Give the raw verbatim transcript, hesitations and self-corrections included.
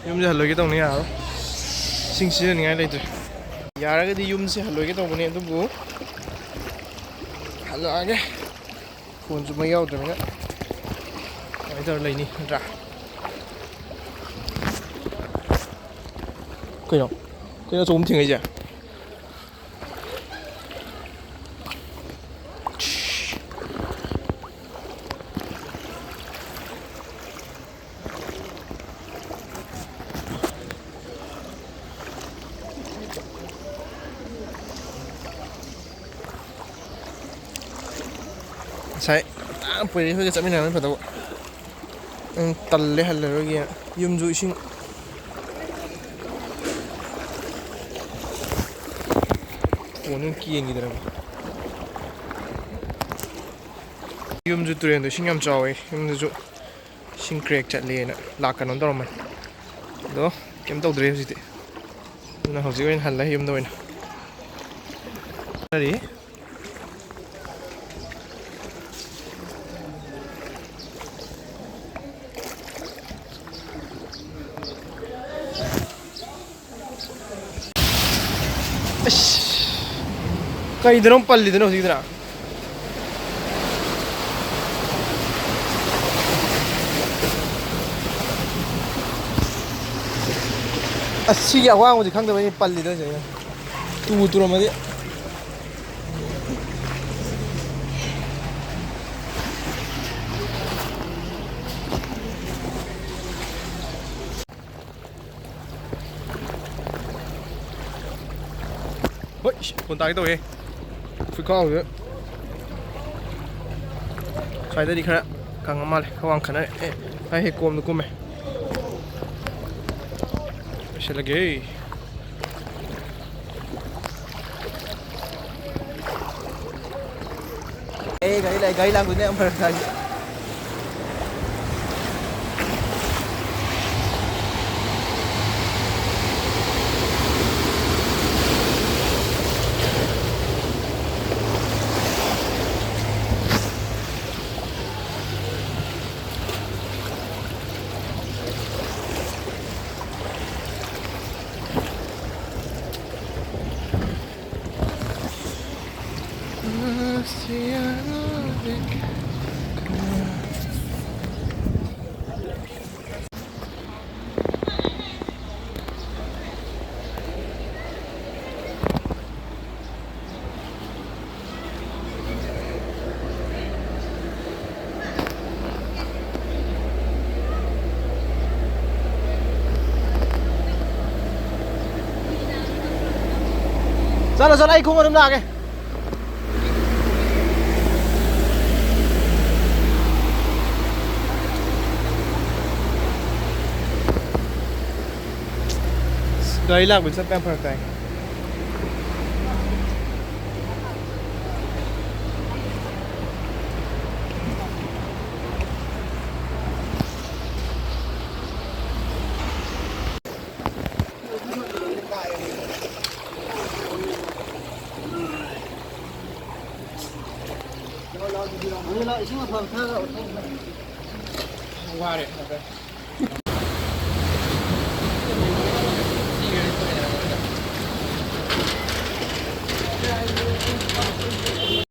ꯌꯨꯝꯁꯦ ꯍꯜꯂꯣꯏꯒꯦ ꯇꯧꯅꯤ, ꯌꯥꯔꯣꯏ꯫ ꯏꯁꯤꯡ ꯁꯤꯖꯤꯟꯅꯅꯤꯡꯉꯥꯏ ꯂꯩꯇ꯭ꯔꯦ꯫ ꯌꯥꯔꯒꯗꯤ ꯌꯨꯝꯁꯦ ꯍꯜꯂꯣꯏꯒꯦ ꯇꯧꯕꯅꯦ, ꯑꯗꯨꯕꯨ ꯍꯜꯂꯛꯑꯒꯦ꯫ ꯐꯣꯟꯁꯨ ꯃꯩ ꯌꯥꯎꯗ꯭ꯔꯕꯅꯤꯅ ꯀꯃꯥꯏꯅ ꯇꯧꯔ ꯂꯩꯅꯤ, ꯅꯠꯇ꯭ꯔꯥ? ꯀꯩꯅꯣ? ꯀꯩꯅꯣ ꯑꯆꯧꯕ ꯑꯃ ꯊꯦꯡꯅꯩꯁꯦ? ꯉꯁꯥꯏ ꯉꯟꯇꯥ ꯄꯣꯏꯔꯩ ꯍꯣꯏꯒ ꯆꯠꯃꯤꯟꯅꯔꯝꯃꯗꯤ ꯐꯗꯧꯕ꯫ ꯅꯪ ꯇꯜꯂꯦ, ꯍꯜꯂꯔꯣꯏꯒꯦꯅ꯫ ꯌꯨꯝꯁꯨ ꯏꯁꯤꯡ, ꯐꯣꯟ ꯑꯗꯨꯝ ꯀꯦꯟꯈꯤꯗ꯭ꯔꯕ꯫ ꯌꯨꯝꯁꯨ ꯇꯨꯔꯦꯟꯗꯣ ꯏꯁꯤꯡ ꯌꯥꯝ ꯆꯥꯎꯋꯦ꯫ ꯌꯨꯝꯗꯁꯨ ꯏꯁꯤꯡ ꯀ꯭ꯔꯦꯛ ꯆꯠꯂꯦꯅ ꯂꯥꯛꯀꯅꯣ ꯇꯧꯔꯝꯕꯅꯤ꯫ ꯑꯗꯣ ꯀꯩꯝ ꯇꯧꯗ꯭ꯔꯦ ꯍꯧꯖꯤꯛꯇꯤ꯫ ꯑꯗꯨꯅ ꯍꯧꯖꯤꯛ ꯑꯣꯏꯅ ꯍꯜꯂꯦ ꯌꯨꯝꯗ ꯑꯣꯏꯅ꯫ ꯀꯔꯤ? ꯑꯁ, ꯀꯩꯗꯅꯣ ꯄꯜꯂꯤꯗꯅꯣ ꯍꯧꯖꯤꯛꯀꯤꯗꯨꯅ? ꯑꯁ, ꯁꯤꯒꯤ ꯑꯋꯥꯡꯕꯁꯤ ꯈꯪꯗꯕꯩꯅꯦ ꯄꯜꯂꯤꯗꯣ ꯍꯧꯖꯤꯛ ꯑꯩꯅ꯫ ꯇꯨ ꯇꯨꯔꯝꯃꯗꯤ꯫ ꯍꯣꯏ, ꯏꯁ, ꯐꯣꯟ ꯇꯥꯒꯦ ꯇꯧꯋꯦ꯫ ꯐꯨꯔꯤꯠꯈꯥꯎꯁꯦ ꯁ꯭ꯋꯥꯏꯗꯗꯤ ꯈꯔ ꯀꯪꯉ ꯃꯥꯜꯂꯦ, ꯈꯔ ꯋꯥꯡꯈꯠꯅꯔꯦ꯫ ꯑꯦ, ꯑꯩ ꯍꯦꯛ ꯀꯣꯝꯗ ꯀꯨꯝꯃꯦ꯫ ꯂꯣꯏꯁꯤꯜꯂꯒꯦ꯫ ꯑꯦ, ꯒꯥꯔꯤ ꯂꯥꯛꯑꯦ, ꯒꯥꯔꯤ ꯂꯥꯛꯄꯗꯨꯅ ꯌꯥꯝ ꯐꯔꯛ ꯇꯥꯏ꯫ ꯆꯠꯂꯣ, ꯆꯠꯂꯣ, ꯑꯩ ꯈꯣꯡꯅ ꯑꯗꯨꯝ ꯂꯥꯛꯑꯒꯦ꯫ ꯒꯥꯔꯤ ꯂꯥꯛꯄ ꯆꯠꯄ ꯌꯥꯝ ꯐꯔꯛ ꯇꯥꯏ꯫ ꯋꯥꯔꯦ꯫